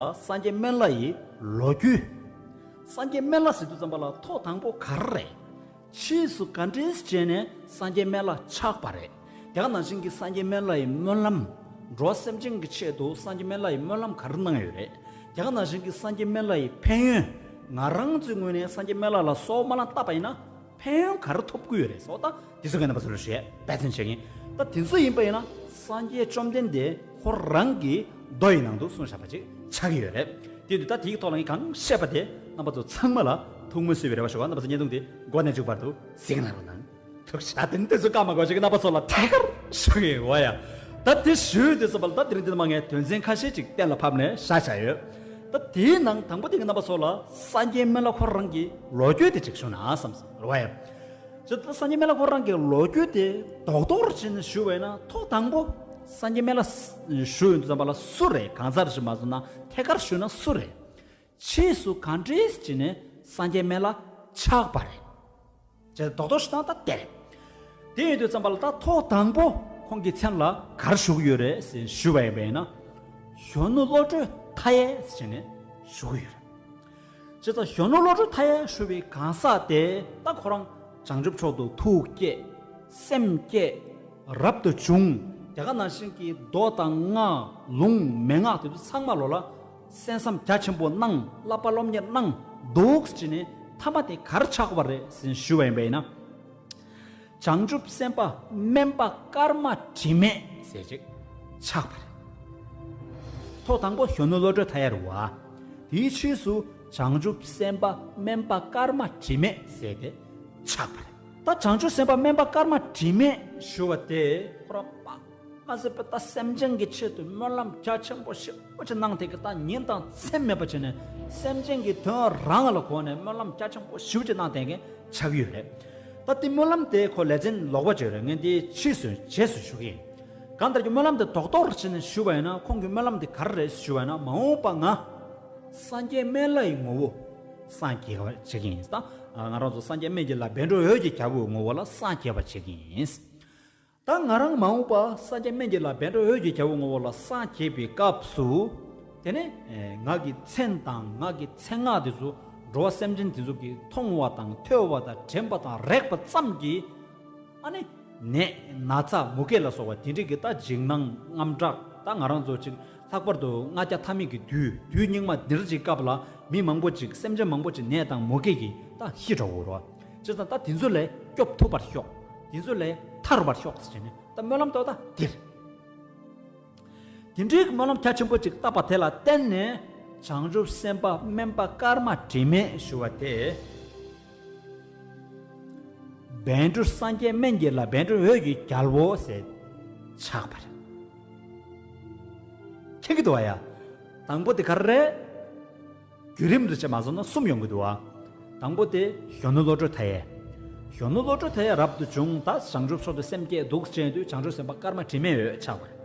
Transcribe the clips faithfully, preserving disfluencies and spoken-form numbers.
སངས་རྒྱས་སྨན་བླ་ཡི་ལོ་རྒྱུས། སངས་རྒྱས་སྨན་བླ་ཟེར་དུས་ཙམ་པ་ལ་ཐོག་དང་པོ་ག་རེ་རེད། ཕྱིས་སུ་ག་འདྲས་བྱས་ནས་སངས་རྒྱས་སྨན་བླ་ཆགས་པ་རེད། དེ་ག་ནང་བཞིན་གྱི་སངས་རྒྱས་སྨན་བླ་ཡི་སྨོན་ལམ། འགྲོ་བ་སེམས་ཅན་གྱི་ཆེད་དུ་སངས་རྒྱས་སྨན་བླ་ཡི་སྨོན་ལམ་ག་རེ་གནང་ཡོད་རེད། དེ་ག་ནང་བཞིན་གྱི་སངས་རྒྱས་སྨན་བླ་ཡི་ཕན་ཡོན། ང་རང་ཚོའི་ངོས་ནས་སངས་རྒྱས་སྨན་བླ་ལ་གསོལ་བ་མ་ལ་བཏབ་པ་ཡིན་ན། ཕན་ཡོན་ག་རེ་ཐོབ་ཀྱི་ཡོད་རེད་ཟེར་བ་དང་དེ་ཚོ་གི་རྣམ་པ་ཚོ་ལ་ཞུ་ཡས་འབད་བརྩོན་བྱེད་ཀྱིན། ད་དེ་ཚོ་ཡིན་པ་ཡིན་ན་སངས་རྒྱས་བཅོམ་ལྡན་འདས་ཁོ་རང་གི་མདོ་ཡི་ནང་དུ་གསུངས་བཞག་པ་ཅིག་ཆགས་ཀྱི་ཡོད་རེད། དེ་དུས་ད་དེའི་ཐོག་ལ་ངས་གང་བཤད་པ་དེ་རྣམ་པ་ཚོ་ཚང་མ་ལ་ཐུགས་སྨོན་གསོས་པའི་རེ་བ་ཞུ་བ། རྣམ་པ་ཚོ་བརྙན་ཐུང་དེ་མགོ་ནས་མཇུག་བར་དུ་གཟིགས་གནང་རོགས་གནང་། ཐུགས་རྗེ་ཆེ། དེ་འདི་ཚོ་བཀའ་མ་དགོས་ཅིག་རྣམ་པ་ཚོ་ལ་ཐད་ཀར་ཞུ་གི་ཡོད་ཡ། ད་དེ་ཞུས་དུས་ཙམ་པ་ལ་ད་དེ་རིང་འདི་ནས་མར་ངས་དོན་ཚན་ཁ་ཤས་ཅིག་གཏན་ལ་ཕབ་ནས་བཞག་བཞག་ཡོད། ད་དེའི་ནང་དང་པོ་དེ་གི་རྣམ་པ་ཚོ་ལ་སངས་རྒྱས་སྨན་བླ་ཁོ་རང་གི་ལོ་རྒྱུས་དེ་ཅིག་ཞུ་ན་བསམ་སོང་རེད་བ་ཡ། ཅི་ད་སངས་རྒྱས་སྨན་བླ་ཁོ་རང་གི་ལོ་རྒྱུས་དེ་རྡོག་རྡོག་བྱས་ནས་ཞུ་བས་ན་ཐོག་དང་པོ་སངས་རྒྱས་སྨན་བླ་ཞུ་ཡོང་དུས་ཙམ་པ་ལ་སུ་རེད། གང་ཟག་རེད་ཞིག་མ་བཟོ་ན་ཐད་ཀར་ཞུ་ན་སུ་རེད། ཕྱིས་སུ་གང་འདྲས་བྱས་ནས་སངས་རྒྱས་སྨན་བླ་ཆགས་པ་རེད། ཅེས་རྡོག་རྡོག་ཞིག་བཏང་ད་དེ་རེད། དེ་ཡིན་དུས་ཙམ་པ་ལ་ད་ཐོག་དང་པོ་ཁོང་གི་མཚན་ལ་ག་རེ་ཞུ་གི་ཡོད་རེད་ཟེར་ཞུ་བ་ཡིན་པས་ན། གཞོན་ནུ་བློ་གྲོས་མཐའ་ཡས་ཟེར་ནས་ཞུ་གི་ཡོད་རེད། བྱས་ཙང་གཞོན་ནུ་བློ་གྲོས་མཐའ་ཡས་ཞུ་བའི་གང་ཟག་དེ་ད་ཁོ་རང་བྱང་ཆུབ་མཆོག་ཏུ་ཐུགས་བསྐྱེད། སེམས་བསྐྱེད། རབ་ཏུ་བྱུང་། དེ་ག་ནང་བཞིན་གྱི་མདོ་དང་སྔགས་ལུང་མན་ངག་དེ་ཚོ་ཚང་མ་ལོ་ལ་གསན་བསམ་རྒྱ་ཆེན་པོ་གནང་། བསླབ་པ་སློབ་གཉེར་གནང་འདུག་ཟེར་ནས་ཐ་མ་དེ་ག་རེ་ཆགས་པ་རེད་ཟེར་ཞུ་བ་ཡིན་པས་ན། བྱང་ཆུབ་སེམས་དཔའ་སྨན་པ་ཀརྨ་དྲི་མེད་ཟེར་ཅིག་ཆགས་པ་རེད། ཐོག་དང་པོ་གཞོན་ནུ་བློ་གྲོས་མཐའ་ཡས་རེད་བ། དེའི་ཕྱིས་སུ་བྱང་ཆུབ་སེམས་དཔའ་སྨན་པ་ཀརྨ་དྲི་མེད་ཟེར་ཏེ་ཆགས་པ་རེད། ད་བྱང་ཆུབ་སེམས་དཔའ་སྨན་པ་ཀརྨ་དྲི་མེད་ཞུ་བ་དེ་ཁོ་རང་པ། མ་ཟད་པ་ད་སེམས་ཅན་གྱི་ཆེད་དུ་སྨོན་ལམ་རྒྱ་ཆེན་པོ་ཞེ་པོ་ཅིག་གནང་དེ་གི་ད་ཉིན་དང་མཚན་མེད་པ་བྱས་ནས་སེམས་ཅན་གྱི་དོན་རང་ལ་གོ་ནས་སྨོན་ལམ་རྒྱ་ཆེན་པོ་ཞེ་པོ་ཅིག་གནང་དེ་གི་ཆགས་ཀྱི་ཡོད་རེད། ད་དེ་སྨོན་ལམ་དེ་ཁོ་ལེ་ཚན་ལོག་པ་ཅིག་རེད། ངས་འདི་ཕྱིས་སུ་རྗེས་སུ་ཞུ་གི་ཡིན། གང་ལྟར་གྱི་སྨོན་ལམ་དེ་རྡོག་རྡོག་བྱས་ནས་ཞུ་བ་ཡིན་ན་ཁོང་གི་སྨོན་ལམ་དེ་ག་རེ་རེད་ཞུ་བ་ཡིན་ན། མ་འོངས་པ་ང་སངས་རྒྱས་སྨན་བླ་ཡི་ངོ་བོ་སངས་རྒྱས་པ་བྱེད་ཀྱི་ཡིན། ད་ང་རང་ཚོ་སངས་རྒྱས་སྨན་གྱི་བླ་བཻ་ཌཱུརྱ་འོད་ཀྱི་རྒྱལ་པོའི་ངོ་བོ་ལ་སངས་རྒྱས་པ་བྱེད་ཀྱི་ཡིན། ད་ང་རང་མ་འོངས་པ་སངས་རྒྱས་སྨན་གྱི་བླ་བཻ་ཌཱུརྱ་འོད་ཀྱི་རྒྱལ་པོའི་ངོ་བོ་ལ་སངས་རྒྱས་པའི་སྐབས་སུ། དེ་ནས་ང་གི་མཚན་དང་ང་གི་མཚན་སྔགས་དེ་ཚོ་འགྲོ་བ་སེམས་ཅན་དེ་ཚོ་གིས་མཐོང་བ་དང་ཐོས་པ་དང་དྲན་པ་དང་རེག་པ་ཙམ་གྱིས། ཨ་ནི་ནད་ན་ཚ་མུ་གེ་ལ་སོགས་པ་དེ་འདྲའི་གི་ད་འཇིགས་སྣང་དངངས་སྐྲག་ད་ང་རང་ཚོ་ཅིག་ལྷག་པར་དུ་ལྔ་བརྒྱ་ཐ་མའི་གི་དུས་དུས་སྙིགས་མ་འདི་འདྲ་ཅིག་སྐབས་ལ་མི་མང་པོ་ཅིག་སེམས་ཅན་མང་པོ་ཅིག་ནད་དང་མུ་གེ་གིས་ད་ཤི་འགྲོ་གི་རེད། བྱས་ཙང་ད་དེ་ཚོ་ལས་སྐྱོབ་ཐུབ་པར་ཤོག་དེ་ཚོ་ལས་ཐར་བར་ཤོག་ཟེར་ནས་ད་སྨོན་ལམ་ཏོག་ད་འདིར། དེ་འདྲའི་སྨོན་ལམ་རྒྱ་ཆེན་པོ་ཅིག་བཏབ་པ་དེ་ལ་བརྟེན་ནས་བྱང་ཆུབ་སེམས་དཔའ་སྨན་པ་ཀརྨ་དྲི་མེད་ཞུ་བ་དེ། བཻ་ཌཱུརྱ་སངས་རྒྱས་སྨན་གྱི་བླ་བཻ་ཌཱུརྱ་འོད་ཀྱི་རྒྱལ་པོ་ཟེར་ཆགས་པ་རེད། མཁྱེན་གྱི་འདུག་བ་ཡ། དང་པོ་དེ་ག་རེ་རེད། བརྒྱུད་རིམ་དུ་བྱས་མ་སོང་ན་གསུམ་ཡོང་གི་འདུག་བ། དང་པོ་དེ་གཞོན་ནུ་བློ་གྲོས་མཐའ་ཡས། གཞོན་ནུ་བློ་གྲོས་མཐའ་ཡས་རབ་ཏུ་བྱུང་། ད་བྱང་ཆུབ་མཆོག་ཏུ་སེམས་བསྐྱེད་འདུག་བྱས་དུས་བྱང་ཆུབ་སེམས་དཔའ་ཀརྨ་དྲི་མེད་འོད་ཆགས་པ་རེད།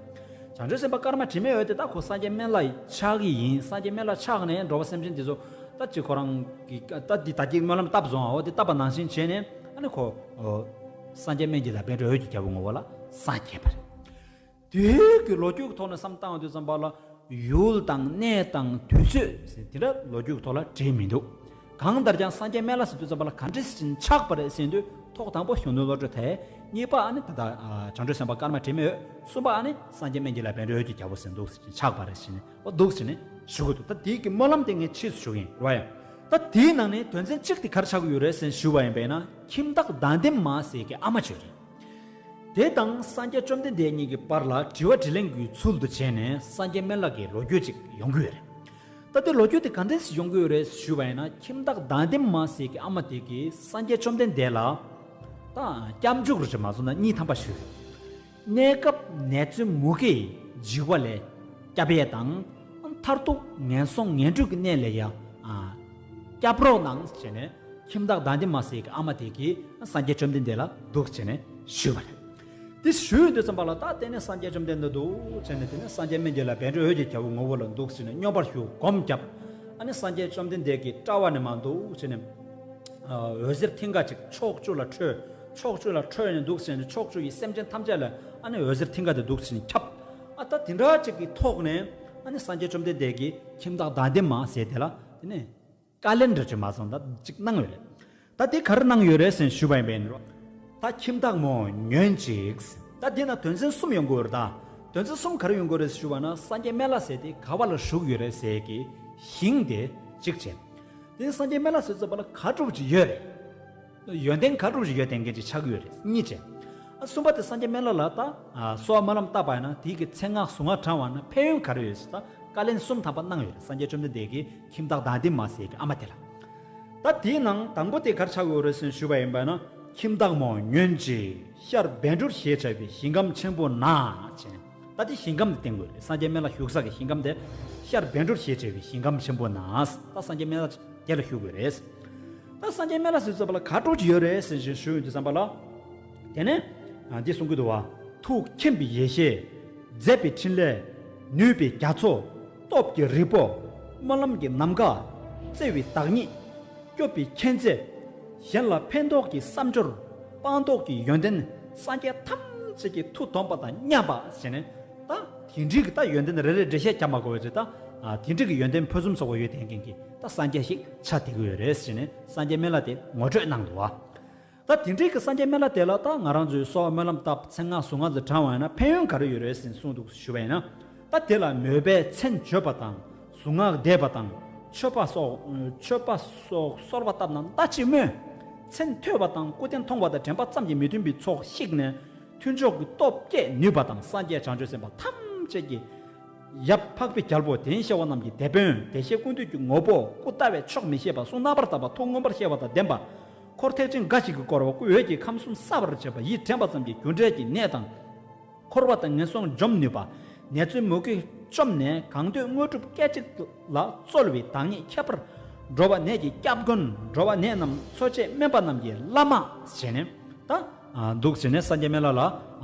བྱང་ཆུབ་སེམས་དཔའ་ཀརྨ་དྲི་མེད་འོད་དེ་ད་ཁོ་སངས་རྒྱས་སྨན་བླ་ཡི་ཆགས་ཀྱི་ཡིན། སངས་རྒྱས་སྨན་བླ་ཆགས་ནས་འགྲོ་བ་སེམས་ཅན་དེ་ཚོ་ད་ཅི་ཁོ་རང་གི་ད་འདི་ད་ཅི་སྨོན་ལམ་བཏབ་སོང་ཨ། འོ་དེ་བཏབ་པ་ནང་བཞིན་བྱས་ནས་ཨ་ནི་ཁོ་སངས་རྒྱས་སྨན་གྱི་བླ་བཻ་ཌཱུརྱ་འོད་ཀྱི་རྒྱལ་པོ་ངོ་བོ་ལ་སངས་རྒྱས་པ་རེད། དུས་ཀྱི་ལོ་རྒྱུས་ཀྱི་ཐོག་ནས་བསམ་བཏང་བ་དུས་ཙམ་པ་ལ་ཡུལ་དང་གནས་དང་དུས་ཚོད་ཟེར་དེ་འདྲ་ལོ་རྒྱུས་ཀྱི་ཐོག་ལ་བྲིས་མི་འདུག་གང་ལྟར་ཀྱང་སངས་རྒྱས་སྨན་བླ་ཟེར་དུས་ཙམ་པ་ལ་ག་འདྲ་ཞིག་ཆགས་པ་རེད་ཟེར་དུས་ཐོག་དང་པོ་གཞོན་ནུ་བློ་གྲོས་མཐའ་ཡས། གཉིས་པ་ཨ་ནི་ད་ལྟ་བྱང་ཆུབ་སེམས་དཔའ་ཀརྨ་དྲི་མེད་འོད། གསུམ་པ་ཨ་ནི་སངས་རྒྱས་སྨན་གྱི་བླ་བཻ་ཌཱུརྱ་འོད་ཀྱི་རྒྱལ་པོ་ཟེར་འདུག་ཟེར་ཆགས་པ་རེད་ཟེར་ནས་འོ་འདུག་ཟེར་ནས་ཞུ་གི་འདུག་ད་དེའི་གི་སྨོན་ལམ་དེ་ངས་ཕྱིས་སུ་ཞུ་གི་ཡིན་རེད་བ་ཡ། ད་དེའི་ནང་ནས་དོན་ཚན་གཅིག་དེ་ག་རེ་ཆགས་ཀྱི་ཡོད་རེད་ཟེར་ཞུ་བ་ཡིན་པས་ན་ཁྱིམ་བདག་དྭ་ལྡན་མ་ཟེར་གི་ཨ་མ་ཅིག་ཡོད་རེད། དེ་དང་སངས་རྒྱས་བཅོམ་ལྡན་འདས་གཉིས་ཀྱི་བར་ལ་དྲི་བ་དྲིས་ལན་གྱི་ཚུལ་དུ་བྱས་ནས་སངས་རྒྱས་སྨན་བླ་གི་ལོ་རྒྱུས་ཅིག་ཡོང་གི་ཡོད་རེད། ད་དེ་ལོ་རྒྱུས་དེ་ག་འདྲས་ཡོང་གི་ཡོད་རེད་ཞུས་པ་ཡིན་ན་ཁྱིམ་བདག་དྭ་ལྡན་མ་ཟེར་གྱི་ཨ་མ་དེ་གིས་སངས་རྒྱས་བཅོམ་ལྡན་འདས་ལ་ད་སྐྱབས་འཇུག་རུ་ཅིག་མ་སོང་ན་གཉིས་ཐམ་པ་ཞུས། གནས་སྐབས་ནད་གཅོད་མུ་གེ་ཡི་འཇིགས་པ་ལས་སྐྱབས་ཡས་དང་། མཐར་ཐུག་ངན་སོང་ངན་འགྲོའི་གནས་ལས་ཡང་སྐྱབས་རོགས་གནང་ཟེར་ནས་ཁྱིམ་བདག་དྭ་ལྡན་མ་ཟེར་གྱི་ཨ་མ་དེ་གིས་སངས་རྒྱས་བཅོམ་ལྡན་འདས་ལ་འདུག་ཟེར་ནས་ཞུས་པ་རེད། དེ་ཞུས་དུས་ཙམ་པ་ལ་ད་དེ་ནས་སངས་རྒྱས་བཅོམ་ལྡན་འདས་འདུག་ཟེར་ནས་དེ་ནས་སངས་རྒྱས་སྨན་གྱི་བླ་བཻ་ཌཱུརྱ་འོད་ཀྱི་རྒྱལ་པོ་ངོ་བོ་ལ་འདུག་ཟེར་ནས་སྙོམས་པར་ཞུགས་སྒོམ་བརྒྱབ། ཨ་ནི་སངས་རྒྱས་བཅོམ་ལྡན་འདས་ཀྱི་དཔྲལ་བ་ནས་མར་འདུག་ཟེར་ནས། འོད་ཟེར་མཐིང་ག་ཅིག་ཕྱོགས་བཅུ་ལ་འཕྲོས། ཕྱོགས་བཅུ་ལ་འཕྲོས་ནས་འདུག་ཟེར་ནས་ཕྱོགས་བཅུ་ཡི་སེམས་ཅན་ཐམས་ཅད་ལ་ཨ་ནི་འོད་ཟེར་མཐིང་ག་དེ་འདུག་ཟེར་ནས་ཁྱབ། ཨ་ད་དེ་འདྲ་ཅིག་གི་ཐོག་ནས་ ཨ་ནི་སངས་རྒྱས་བཅོམ་ལྡན་འདས་ཀྱིས་ཁྱིམ་བདག་དགའ་ལྡན་མ་ཟེར་དེ་ལ་དེ་ནས་བཀའ་ལན་འདྲ་ཅིག་མ་སོང་ད་ཅིག་གནང་ཡོད་རེད། ད་དེ་ག་རེ་གནང་ཡོད་རེད་ཟེར་ཞུས་པ་ཡིན་པས་ནི་རོ། ད་ཁྱིམ་བདག་མོ་ཉོན་ཅིག་ད་དེ་ན་དོན་ཚན་གསུམ་ཡོང་གི་ཡོད་རེད་ད། དོན་ཚན་གསུམ་ག་རེ་ཡོང་གི་ཡོད་རེད་ཟེར་ཞུས་པ་ན་སངས་རྒྱས་སྨན་བླ་ཟེར་དེ་ག་བ་ལ་བཞུགས་ཡོད་རེད་ཟེར་གི་ཞིང་དེ་གཅིག་བྱས། དེ་ནི་སངས་རྒྱས་སྨན་བླ་ཟེར་ཙམ་པ་ལ་ག་འདྲ་པོ་ཅིག་ཡོད་རེད། ཡོན་ཏན་ག་འདྲ་པོ་ཅིག་ཡོད་དེ་འགན་ཅིག་ཆགས་ཀྱི་ཡོད་རེད་གཉིས་བྱས། ཨ་གསུམ་པ་དེ་སངས་རྒྱས་སྨན་བླ་ལ་ད་ཨ་གསོལ་བ་སྨོན་ལམ་བཏབ་པ་ཡིན་ན་དེའི་གི་མཚན་སྔགས་གཟུངས་སྔགས་བགྲང་བ་ན་ཕན་ཡོན་ག་རེ་ཡོད་ཟེར་ད་བཀའ་ལན་གསུམ་ཐམ་པ་གནང་ཡོད་རེད། སངས་རྒྱས་བཅོམ་ལྡན་འདས་ཀྱིས་ཁྱིམ་བདག་དགའ་ལྡན་མ་ཟེར་གི་ཨ་མ་དེ་ལ། ད་དེའི་ནང་དང་པོ་དེ་ག་རེ་ཆགས་ཀྱི་ཡོད་རེད་ཟེར་ཞུས་པ་ཡིན་པ་ན་ཁྱིམ་བདག་མོ་ཉོན་ཅིག་ཤར་བཻ་ཌཱུར་ཞེས་བྱ་བའི་ཞིང་ཁམས་ཆེན་པོ་ན་ཅེས། ད་དེ་ཞིང་ཁམས་དེ་བསྟན་དགོས་རེད། སངས་རྒྱས་སྨན་བླ་བཞུགས་ས་གི་ཞིང་ཁམས་དེ་ཤར་བཻ་ཌཱུར་ཞེས་བྱ་བའི་ཞིང་ཁམས་ཆེན་པོ་ན། ད་སངས་རྒྱས་སྨན་བླ་དེ་ལ་བཞུགས་དགོས་རེད། ད་སངས་རྒྱས་སྨན་བླ་ཟེར་ཙམ་པ་ལ་ག་འདྲ་ཅིག་ཡོད་རེད་ཟེར་ཞེས་ཞུ་ཡོང་དུས་ཙམ་པ་ལ། དེ་ནས་ཨ་འདི་གསུང་གི་འདུག་བ། ཐུགས་མཁྱེན་པའི་ཡེ་ཤེས། མཛད་པའི་ཕྲིན་ལས། ནུས་པའི་རྒྱ་མཚོ། སྟོབས་ཀྱི་རི་བོ། སྨོན་ལམ་གྱི་ནམ་མཁའ། བརྩེ་བའི་བདག་ཉིད། སྐྱོབ་པའི་མཁྱེན་བརྩེ། གཞན་ལ་ཕན་ཐོགས་ཀྱི་བསམ་སྦྱོར། སྤངས་རྟོགས་ཀྱི་ཡོན་ཏན། སངས་རྒྱས་ཐམས་ཅད་ཀྱི་མཐུ་བསྡོམས་པ་དང་མཉམ་པ་ཟེར་ནས་ད་དེ་འདྲའི་གི་ད་ཡོན་ཏན་རེ་རེ་འགྲེལ་བཤད་རྒྱབ་མ་དགོས་པ་ཅིག་ད་དེ་འདྲའི་གི་ཡོན་ཏན་ཕུན་སུམ་ཚོགས་པ་ཡོད་དེ་མཁན་གྱི་ད་སངས་རྒྱས་ཤིག་ཆགས་བསྡད་ཀྱི་ཡོད་རེད་ཟེར་ནས་སངས་རྒྱས་སྨན་བླ་དེ་ངོ་སྤྲོད་གནང་འདུག་བ། ད་དེ་འདྲའི་གི་སངས་རྒྱས་སྨན་བླ་དེ་ལ་ད་ང་རང་ཚོའི་གསོལ་བ་སྨོན་ལམ་བཏབ་མཚན་སྔགས་གཟུངས་སྔགས་ཚོ་བགྲང་བ་ཡིན་ན་ཕན་ཡོན་ག་རེ་ཡོད་རེད་ཟེར་གསུངས་འདུག་ཞུ་བ་ཡིན་ན། ད་དེ་ལ་མོས་པས་མཚན་བརྗོད་པ་དང་གཟུངས་སྔགས་བཟླས་པ་དང་མཆོད་པ་སོགས་མཆོད་པ་སོགས་གསོལ་བ་བཏབ་ན་ལྟ་ཅི་སྨོས། མཚན་ཐོས་པ་དང་སྐུ་རྟེན་མཐོང་བ་དང་དྲན་པ་ཙམ་གྱིས་མི་མཐུན་པའི་ཚོགས་བཤིག་ནས་མཐུན་ཕྱོགས་ཀྱི་སྟོབས་བསྐྱེད་ནུས་པ་དང་སངས་རྒྱས་བྱང་ཆུབ་སེམས་དཔའ་ཐམས་ཅད་ཀྱི་ཡབ་འཕགས་པའི་རྒྱལ་པོ་དེ་བཞིན་གཤེགས་པ་རྣམས་ཀྱི་དེད་དཔོན་བདེ་གཤེགས་ཀུན་འདུས་ཀྱི་ངོ་བོ་སྐུ་བལྟ་བས་ཆོག་མི་ཤེས་པ་གསུང་རྣམ་པར་དག་པ་ཐུགས་མངོན་པར་ཤེས་པ་དང་ལྡན་པ། འཁོར་ཐེག་ཆེན་འགའ་ཞིག་གིས་བསྐོར་བ་སྐུ་འོད་ཀྱིས་ཁམས་གསུམ་གསལ་བར་བྱེད་པ་ཡིད་དྲན་པ་ཙམ་གྱིས་རྒྱུ་འབྲས་ཀྱི་ནད་དང་། འཁོར་བ་དང་ངན་སོང་འཇོམས་ནུས་པ། ནད་མཚོན་མུ་གེ་བཅོམ་ནས་གང་འདོད་དངོས་གྲུབ་སྐད་ཅིག་ལ་སྩོལ་བའི་བདག་ཉིད་ཁྱད་པར། འགྲོ་བ་ནད་ཀྱི་སྐྱབས་མགོན། འགྲོ་བ་ནད་རྣམས་འཚོ་བྱེད་སྨན་པ་རྣམས་ཀྱི་བླ་མ་བྱས་ནས་ད། ཨ་འདུག་བྱས་ནས་སངས་རྒྱས་སྨན་བླ་ལ་ཨ་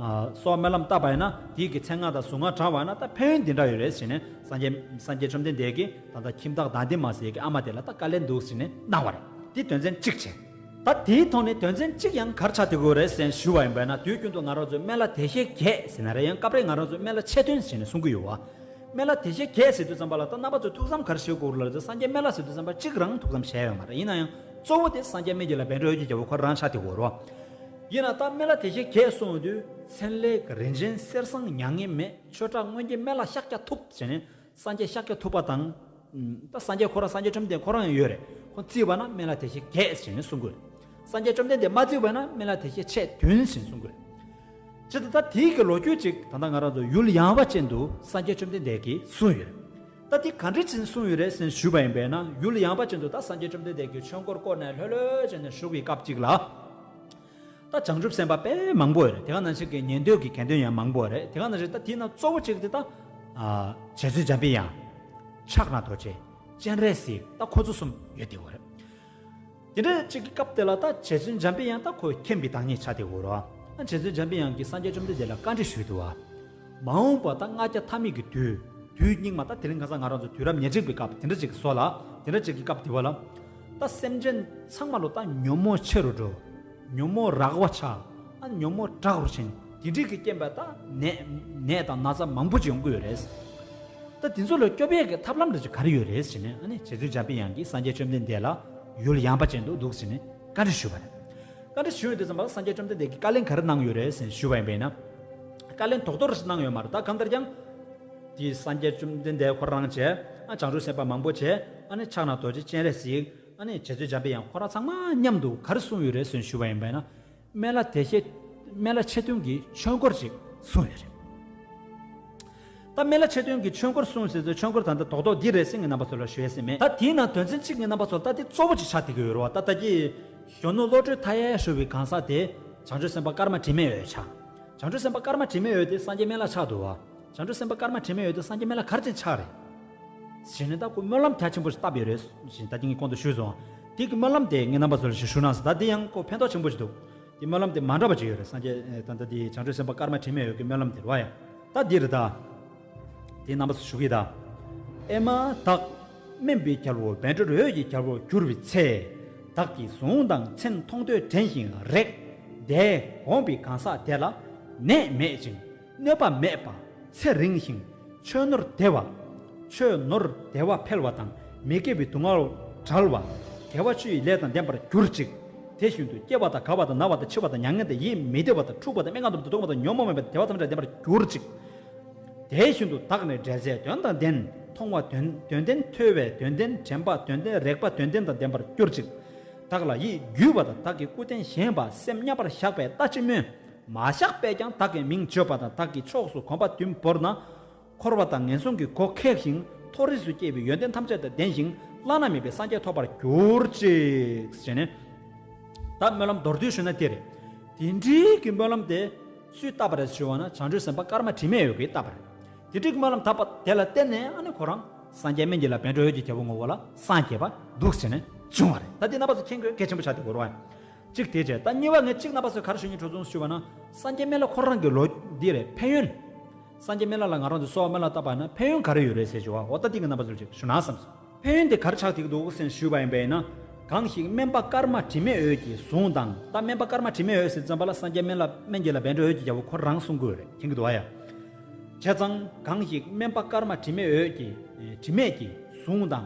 གསོལ་བ་སྨོན་ལམ་བཏབ་པ་ཡིན་ན་དེའི་གི་མཚན་སྔགས་དང་གཟུངས་སྔགས་བགྲང་བ་ཡིན་ན་ད་ཕན་ཡོན་འདི་འདྲ་ཡོད་རེད་ཟེར་ནས་སངས་རྒྱས་སངས་རྒྱས་བཅོམ་ལྡན་འདས་ཀྱིས་ད་ལྟ་ཁྱིམ་བདག་དགའ་ལྡན་མ་ཟེར་གྱི་ཨ་མ་དེ་ལ་ད་བཀའ་ལན་འདུག་ཟེར་ནས་གནང་བ་རེད། དེ་དོན་ཚན་གཅིག་བྱས། ད་དེའི་ཐོག་ནས་དོན་ཚན་གཅིག་ཡང་ག་རེ་ཆགས་བསྡད་ཀྱི་ཡོད་རེད་ཟེར་ཞུ་བ་ཡིན་པས་ན་དུས་རྒྱུན་དུ་ང་རང་ཚོས་སྨན་བླ་བདེ་གཤེགས་བརྒྱད་ཟེར་ན་རེད། ཡང་སྐབས་རེ་ང་རང་ཚོས་སྨན་བླ་ཆེ་མཐོན་ཟེར་ནས་གསུང་གི་ཡོད་བ། སྨན་བླ་བདེ་གཤེགས་བརྒྱད་ཟེར་དུས་ཙམ་པ་ལ་ད་རྣམ་པ་ཚོས་ཐུགས་བསམ་ག་རེ་བཞེས་དགོས་རེད་ལབ་དུས་སངས་རྒྱས་སྨན་བླ་ཟེར་དུས་ཙམ་པ་གཅིག་རང་ཐུགས་བསམ་བཞེས་ཡོད་མ་རེད། ཡིན་ན་ཡང་གཙོ་བོ་དེ་སངས་རྒྱས་སྨན་གྱི་བླ་བཻ་ཌཱུརྱ་ཀྱི་རྒྱལ་པོ་ཁོ་རང་ཆགས་བསྡད་ཀྱི་ཡོད་རེད་བ། ཡིན་ན་ད་སྨན་བླ་བདེ་གཤེགས་བརྒྱད་གསུངས་དུས་མཚན་ལེགས་རིན་ཆེན་གསེར་སྲང་མྱ་ངན་མེད་ཆོས་གྲགས་མངོན་གྱི་སྨན་བླ་ཤཱཀྱ་ཐུབ་ཟེར་ནས། སངས་རྒྱས་ཤཱཀྱ་ཐུབ་པ་དང་། ད་སངས་རྒྱས་ཁོ་རང་སངས་རྒྱས་བཅོམ་ལྡན་ཁོ་རང་ཡང་ཡོད་རེད། ཁོ་བརྩིས་པ་ན་སྨན་བླ་བདེ་གཤེགས་བརྒྱད་ཟེར་ནས་གསུང་གི་རེད། སངས་རྒྱས་བཅོམ་ལྡན་འདས་མ་བརྩིས་པ་ན་སྨན་བླ་བདེ་གཤེགས་མཆེད་བདུན་ཟེར་ནས་གསུང་གི་རེད། ཇི་ལྟར་ད་དེའི་གི་ལོ་རྒྱུས་ཅིག་ད་ལྟ་ང་རང་ཚོ་ཡུལ་ཡངས་པ་ཅན་དུ་སངས་རྒྱས་བཅོམ་ལྡན་འདས་ཀྱིས་གསུངས་ཡོད་རེད། ད་དེ་ག་འདྲ་ཅིག་གསུངས་ཡོད་རེད་ཟེར་ཞུས་པ་ཡིན་པས་ན་ཡུལ་ཡངས་པ་ཅན་དུ་ད་སངས་རྒྱས་བཅོམ་ལྡན་འདས་ཀྱིས་ཆོས་འཁོར་བསྐོར་ནས་ལྷོད་ལྷོད་བྱས་ནས་བཞུགས་པའི་སྐབས་ཅིག་ལ། ད་བྱང་ཆུབ་སེམས་དཔའ་དཔེ་མང་པོ་ཡོད་རེད། དེ་ག་ནང་བཞིན་གྱི་ཉན་ཐོས་ཀྱི་དགེ་འདུན་ཡང་མང་པོ་རེད། དེ་ག་ནང་བཞིན་ད་དེའི་ནང་གཙོ་བོ་གཅིག་དེ་ད། ཨ་རྗེ་བཙུན་འཇམ་པའི་དབྱངས། ཕྱག་ན་རྡོ་རྗེ། སྤྱན་རས་གཟིགས། ད་ཁོ་ཚོ་གསུམ་ཡོད་དེ་ཡོད་རེད། དེ་འདྲ་གཅིག་གི་སྐབས་དེ་ལ་ད་རྗེ་བཙུན་འཇམ་པའི་དབྱངས་ད་ཁོ་མཁྱེན་པའི་བདག་ཉིད་ཆགས་བསྡད་ཡོད་རེད། ཨ་རྗེ་བཙུན་འཇམ་པའི་དབྱངས་ཀྱིས་སངས་རྒྱས་བཅོམ་ལྡན་འདས་ལ་བཀའ་འདྲི་ཞུས་འདུག་བ། མ་འོངས་པ་ད་ལྔ་བརྒྱ་ཐ་མའི་གི་དུས། དུས་སྙིགས་མ་ད་དེ་རིང་ཁ་སང་ང་རང་ཚོ་དུས་རབས་ཉེར་གཅིག་པའི་སྐབས་དེ་འདྲ་ཅིག་གི་བཟོ་ལ་དེ་འདྲ་ཅིག་གི་སྐབས་དེ་བ་ལ། ད་སེམས་ཅན་ཚང་མ་ལོ་ད་ཉོན་མོངས་ཆེ་རུ་འགྲོ། ཉོན་མོངས་རགས་པ་ཆགས། ཨ་ཉོན་མོངས་དྲག་རུ་ཕྱིན། དེ་འདྲའི་གི་རྐྱེན་པས་ད་ནད་ནད་དང་ན་ཚ་མང་པོ་ཅིག་ཡོང་གི་ཡོད་རེད། ད་དེ་ཚོ་ལ་སྐྱོབ་ཡས་ཀྱི་ཐབས་ལམ་འདྲ་ཅིག་ག་རེ་ཡོད་རེད་ཟེར་ནས་ཨ་ནི་རྗེ་བཙུན་འཇམ་པའི་དབྱངས་ཀྱིས་སངས་རྒྱས་བཅོམ་ལྡན་འདས་ལ་ཡུལ་ཡངས་པ་ཅན་དུ་འདུག་ཟེར་ནས་བཀའ་འདྲི་ཞུས་པ་རེད། བཀའ་འདྲི་ཞུས་ཡོང་དུས་ཙམ་པ་སངས་རྒྱས་བཅོམ་ལྡན་འདས་ཀྱིས་བཀའ་ལན་ག་རེ་གནང་ཡོད་རེད་ཟེར་ཞུས་པ་ཡིན་པས་ན། བཀའ་ལན་རྡོག་རྡོག་རེ་ཞིག་གནང་ཡོད་མ་རེད། ད་གང་ལྟར་ཀྱང་། དེ་སངས་རྒྱས་བཅོམ་ལྡན་འདས་ཁོ་རང་བྱས། ཨ་བྱང་ཆུབ་སེམས་དཔའ་མང་པོ་བྱས། ཨ་ནི་ཕྱག་ན་རྡོ་རྗེ་སྤྱན་རས་གཟིགས། ཨ་ནི་རྗེ་བཙུན་འཇམ་པའི་དབྱངས་ཁོ་རང་ཚང་མ་མཉམ་དུ་ག་རེ་གསུངས་ཡོད་རེད་ཟེར་ཞུས་པ་ཡིན་པས་ན། སྨན་བླ་བདེ་གཤེགས། སྨན་བླ་ཆེ་མཐོན་གྱི་ཆོས་འཁོར་ཅིག་གསུངས་ཡོད་རེད། ད་སྨན་བླ་ཆེ་མཐོན་གྱི་ཆོས་འཁོར་གསུངས་ཟེར་ཚོ་ཆོས་འཁོར་ད་ལྟ་རྡོག་རྡོག་འདི་རེད་ཟེར་ངས་རྣམ་པ་ཚོ་ལ་ཞུ་ཡ་ཟེར་མེད། ད་དེའི་ནང་དོན་ཚན་གཅིག་ངས་རྣམ་པ་ཚོ་ལ་ད་དེ་གཙོ་བོ་ཅིག་ཆགས་བསྡད་ཀྱི་ཡོད་རེད་བ། ད་ལྟ་གི་གཞོན་ནུ་བློ་གྲོས་མཐའ་ཡས་ཧྲིལ་བོའི་གང་ཟག་དེ་བྱང་ཆུབ་སེམས་དཔའ་ཀརྨ་དྲི་མེད་འོད་ཆགས། བྱང་ཆུབ་སེམས་དཔའ་ཀརྨ་དྲི་མེད་འོད་དེ་སངས་རྒྱས་སྨན་བླ་ཆགས་འདུག་བ། བྱང་ཆུབ་སེམས་དཔའ་ཀརྨ་དྲི་མེད་འོད་དེ་སངས་རྒྱས་སྨན་བླ་ག་རེ་བྱས་ཆགས་རེད། ཞེས་ནས་ད་ཁོ་སྨོན་ལམ་རྒྱ་ཆེན་པོ་ཞིག་བཏབ་ཡོད་རེད་ཞེས་ད་ཐེངས་ཀྱི་གོང་དུ་ཞུས་སོང་། དེ་གི་སྨོན་ལམ་དེ་ངས་རྣམ་པ་ཚོ་ལ་ཞུ་ཞུ་གནང་སོང་། ད་དེ་ཡང་ཁོ་ཕན་ཐོགས་ཆེན་པོ་ཞིག་འདུག་དེ་སྨོན་ལམ་དེ་མ་འདྲ་བ་ཅིག་ཡོད་རེད། སངས་རྒྱས་ད་ལྟ་དེ་བྱང་ཆུབ་སེམས་དཔའ་ཀརྨ་དྲི་མེད་འོད་ཀྱི་སྨོན་ལམ་དེ་རེད་བ་ཡ། ད་འདི་རེད་ད། དེ་རྣམ་པ་ཚོ་ཞུ་གི་ད། ཨེ་མ་བདག་སྨན་པའི་རྒྱལ་པོ་བཻ་ཌཱུརྱ་འོད་ཀྱི་རྒྱལ་པོར་གྱུར་པའི་ཚེ། བདག་གིས་གཟུངས་དང་མཚན་མཐོང་ཐོས་དྲན་ཞིང་རེག་བཟླས་བསྒོམས་པའི་གང་ཟག་དེ་ལ་ནད་མེད་ཅིང་གནོད་པ་མེད་པ་ཚེ་རིང་ཞིང་ཆོས་ནོར་བདེ་བ། ཆོས་ནོར་བདེ་བ་འཕེལ་བ་དང་། མི་དགེ་བའི་སྡུག་བསྔལ་བྲལ་བ། དགེ་བ་བཅུ་ཡི་ལས་དང་ལྡན་པར་གྱུར་ཅིག་དེ་བཞིན་དུ་སྐྱེ་བ་དང་རྒ་བ་དང་ན་བ་དང་འཆི་བ་དང་མྱ་ངན་དང་ཡིད་མི་བདེ་བ་དང་འཁྲུག་པ་དང་སྨྲེ་སྔགས་འདོན་པ་དང་གཏོར་མ་དང་ཉོན་མོངས་མེད་པ་དང་བདེ་བ་ཐམས་ཅད་ལྡན་པར་གྱུར་ཅིག་དེ་བཞིན་དུ་བདག་ནི་འབྲེལ་ཚད་དོན་དང་ལྡན། མཐོང་བ་དོན་དོན་ལྡན། ཐོས་པའི་དོན་ལྡན། དྲན་པ་དོན་ལྡན། རེག་པ་དོན་ལྡན་དང་ལྡན་པར་གྱུར་ཅིག་བདག་ལ་ཡིད་འགྱུས་པ་དང་བདག་གི་སྐུ་རྟེན་བཞེངས་པ་སེམས་མཉམ་པར་བཞག་པས་ལྟ་ཅི་སྨོས། མ་བཞག་པས་ཀྱང་བདག་གི་མིང་བརྗོད་པ་དང་བདག་གི་ཕྱོགས་སུ་གོམ་པ་བདུན་བོར་ན། འཁོར་བ་དང་ངན་སོང་གི་སྒོ་ཁེགས་ཤིང་མཐོ་རིས་སུ་སྐྱེ་བའི་ཡོན་ཏན་ཐམས་ཅད་དང་ལྡན་ཞིང་བླ་ན་མེད་པའི་སངས་རྒྱས་ཐོབ་པར་གྱུར་ཅིག་ཅེས་ནས། ད་སྨོན་ལམ་མདོར་བསྡུས་ཞུས་ན་དེ་རེད། དེ་འདྲའི་གི་སྨོན་ལམ་དེ་སུས་བཏབ་པ་རེད་ཞུ་བ་ན། བྱང་ཆུབ་སེམས་དཔའ་ཀརྨ་དྲི་མེད་འོད་ཀྱིས་བཏབ་པ་རེད། དེ་འདྲའི་གི་སྨོན་ལམ་བཏབ་པ་དེ་ལ་བརྟེན་ནས་ཨ་ནི་ཁོ་རང་སངས་རྒྱས་སྨན་གྱི་བླ་བཻ་ཌཱུརྱ་འོད་ཀྱི་རྒྱལ་པོ་ངོ་བོ་ལ་སངས་རྒྱས་པ་འདུག་ཟེར་ནས་བྱུང་བ་རེད། ད་དེ་རྣམ་པ་ཚོ་མཁྱེན་དགོས་གལ་ཆེན་པོ་ཆགས་བསྡད་ཡོད་རེད་བ། གཅིག་དེ་བྱས། ད་གཉིས་པ་ངས་གཅིག་རྣམ་པ་ཚོས་ག་རེ་ཞུ་སྙིང་བྲོ་བྱུང་ཞུ་བ་ན། སངས་རྒྱས་སྨན་བླ་ཁོ་རང་གི་ལོ་འདི་རེད། ཕན་ཡོན། སངས་རྒྱས་སྨན་བླ་ལ་ང་རང་ཚོས་གསོལ་བ་སྨོན་ལམ་བཏབ་པ་ན་ཕན་ཡོན་ག་རེ་ཡོད་རེད་ཟེར་ཞུ་བ། འོ་ད་འདི་གི་རྣམ་པ་ཚོར་ཅིག་ཞུ་ན་བསམ་སོང་། ཕན་ཡོན་དེ་ག་རེ་ཆགས་བསྡད་ཀྱི་འདུག་ཟེར་ཞུས་པ་ཡིན་པས་ན། གང་ཞིག་སྨན་པ་ཀརྨ་དྲི་མེད་འོད་ཀྱི་གཟུངས་དང་། ད་སྨན་པ་ཀརྨ་དྲི་མེད་འོད་ཟེར་ཙམ་པ་ལ་སངས་རྒྱས་སྨན་བླ་སྨན་གྱི་བླ་བཻ་ཌཱུརྱ་འོད་ཀྱི་རྒྱལ་པོ་ཁོ་རང་གསུང་གི་ཡོད་རེད། མཁྱེན་གྱི་འདུག་ཨ་ཡ། བྱས་ཙང་གང་ཞིག་སྨན་པ་ཀརྨ་དྲི་མེད་འོད་ཀྱི་དྲི་མེད་ཀྱི་གཟུངས་དང་།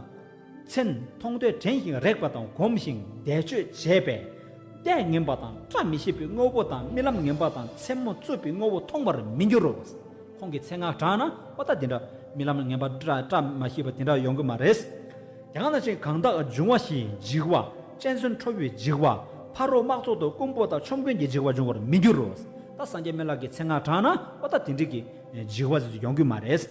མཚན་མཐོང་ཐོས་དྲན་ཞིང་རེག་པ་དང་སྒོམ་ཞིང་བཟླས་བརྗོད་བྱས་པས། ལྟས་ངན་པ་དང་བཀྲ་མི་ཤིས་པའི་དངོས་པོ་དང་རྨི་ལམ་ངན་པ་དང་མཚན་མོ་རྩུབ་པའི་དངོས་པོ་མཐོང་བར་མི་འགྱུར་རོ། ཁོང་གིས་མཚན་སྔགས་བགྲངས་ན་འོ་ད་དེ་འདྲ་རྨི་ལམ་ངན་པ་བཀྲ་བཀྲ་མ་ཤིས་པ་དེ་འདྲ་ཡོང་གི་མ་རེད། དེ་ག་ནང་བཞིན་གང་དག་འབྱུང་བ་བཞིའི་འཇིགས་པ། གཅན་གཟན་ཁྲོ་བོའི་འཇིགས་པ། ཕ་རོལ་དམག་ཚོགས་དང་རྐུན་པོ་དང་ཆོམ་རྐུན་གྱི་འཇིགས་པ་འབྱུང་བར་མི་འགྱུར་རོ། ད་སངས་རྒྱས་སྨན་བླ་གིས་མཚན་སྔགས་བགྲངས་ན་འོ་ད་དེ་འདྲ་གི་འཇིགས་པ་ཟེར་ཡོང་གི་མ་རེད།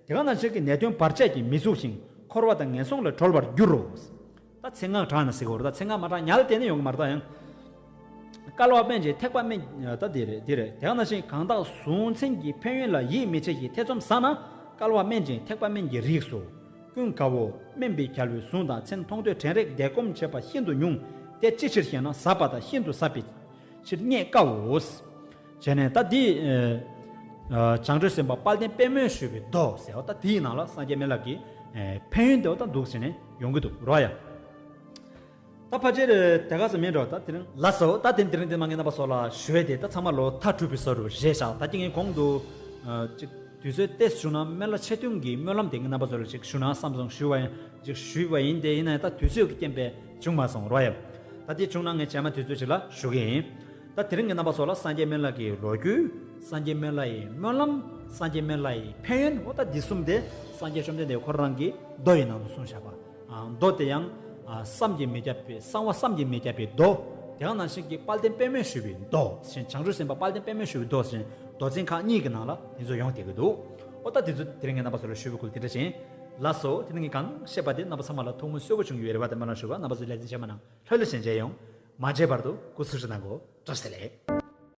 དེ་ག་ནང་བཞིན་གྱི་ནད་གདོན་བར་ཆད་ཀྱིས་མི་ཚུགས་ཤིང་འཁོར་བ་དང་ངན་སོང་ལས་གྲོལ་བར་འགྱུར་རོ། ད་མཚན་སྔགས་བགྲངས་ན་ཟེར་གྱི་ཡོད་རེད། ད་མཚན་སྔགས་མ་བགྲངས་ཉལ་བསྡད་ན་ཡོང་གི་མ་རེད། ད་ཡང་། བསྐལ་པ་སྨན་ཅིང་ཐེག་པ་སྨན། ད་འདི་རེད་འདི་རེད། དེ་ག་ནང་བཞིན་གང་དག་གཟུངས་མཚན་གྱི་ཕན་ཡོན་ལ་ཡིད་མི་ཆེས་ཤིང་ཐེ་ཚོམ་ཟ་ན། བསྐལ་པ་སྨན་ཅིང་ཐེག་པ་སྨན་གྱི་རིགས་སུ། ཀུན་དགའ་བོ། སྨན་པའི་རྒྱལ་པོའི་གཟུངས་དང་མཚན་མཐོང་ཐོས་དྲན་རེག་བཟླས་སྒོམ་བྱེད་པ་ཤིན་ཏུ་ཉུང་སྟེ། ཅིའི་ཕྱིར་ཞེ་ན་ཟབ་པ་དང་ཤིན་ཏུ་ཟབ་པའི་ཕྱིར་རྙེད་དཀའོ། བྱས་ནས་ད་འདི། ཨ། བྱང་ཆུབ་སེམས་དཔའ་དཔལ་ལྡན་པདྨས་ཞུས་པའི་མདོ་ཟེར་བ་ད་འདིའི་ནང་ལ་སངས་རྒྱས་སྨན་བླ་གི་ཨ། ཕན་ཡོན་དེ་བ་ད་འདུག་ཟེར་ནས་ཡོང་གི་འདུག་རོ་ཡ། ད་ཕལ་ཆེར་དེ་ག་ས་མིན་འགྲོ། ད་དེ་རིང་ལགས་སོ། ད་དེ་དེ་རིང་དེ་མ་ངས་རྣམ་པ་ཚོ་ལ་ཞུ་ཡས་དེ་ད་ཚང་མ་ལོ་མཐའ་གྲུབ་པའི་བཟོ་འདྲ་རེད་ཤག་ད་ཀྱི་ངས་གོང་དུ་ཨ། ཅིག་དུས་ཚོད་ཏོག་ཙམ་བྱུང་ན་སྨན་བླ་ཆེ་བསྟོད་ཀྱི་སྨོན་ལམ་དེ་ངས་རྣམ་པ་ཚོ་ལ་ཅིག་ཞུ་ན་བསམ་སོང་། ཞུས་པ་ཡིན། ཅིག་ཞུས་པ་ཡིན། དེ་ཡིན་ན་ཡང་ད་དུས་ཚོད་ཀྱི་རྐྱེན་པས་བྱུང་མ་སོང་རོ་ཡ། ད་དེ་བྱུང་ན་ངས་རྗེས་མ་དུས་ཚོད་ཅིག་ལ་ཞུ་གི་ཡིན། ད་དེ་རིང་གི་རྣམ་པ་ཚོ་ལ་སངས་རྒྱས་སྨན་བླ་གི་ལོ་རྒྱུས། སངས་རྒྱས་སྨན་བླ་ཡི་སྨོན་ལམ། སངས་རྒྱས་སྨན་བླ་ཡི་ཕན་ཡོན། འོ་ད་འདི་གསུམ་དེ་སངས་རྒྱས་བཅོམ་ལྡན་འདས་ཁོ་རང་གིས་མདོ་ཡི་ནང་དུ་གསུངས་བཞག་པ། ཨ། མདོ་དེ་ཡང་ཨ། བསམ་གྱིས་མི་ཁྱབ་པའི་གསང་བ། བསམ་གྱིས་མི་ཁྱབ་པའི་མདོ། དེ་ག་ནང་བཞིན་གྱི་དཔལ་ལྡན་པདྨས་ཞུས་པའི་མདོ་ཟེར། བྱང་ཆུབ་སེམས་དཔའ་དཔལ་ལྡན་པདྨས་ཞུས་པའི་མདོ་ཟེར། མདོ་ཚན་ཁག་གཉིས་ཀྱི་ནང་ལ་དེ་ཚོ་ཡོང་བསྡད་ཀྱི་འདུག་འོ་ད་དེ་ཚོ་དེ་རིང་ངས་རྣམ་པ་ཚོ་ལ་ཞུས་པའི་ཁུལ་དེ་འདྲ་བྱས། ལགས་སོ། དེ་རིང་ངས་གང་བཤད་པ་དེ་རྣམ་པ་ཚང་མ་ལ་ཐུགས་སྨོན་གསོས་པོ་བྱུང་ཡོད་རེད་བ། དེ་སྨོན་ལམ་ཞུ་བ། རྣམ་པ་ཚོ་ལེགས་ཚེ་ཞེ་མ་གནང་། ལྷོད་ལྷོད་བྱས་མཇལ་ཡོང་། མ་མཇལ་བར་དུ་སྐུ་གཟུགས་བཞེས་གནང་གོ། བཀྲ་ཤིས་བདེ་ལེགས།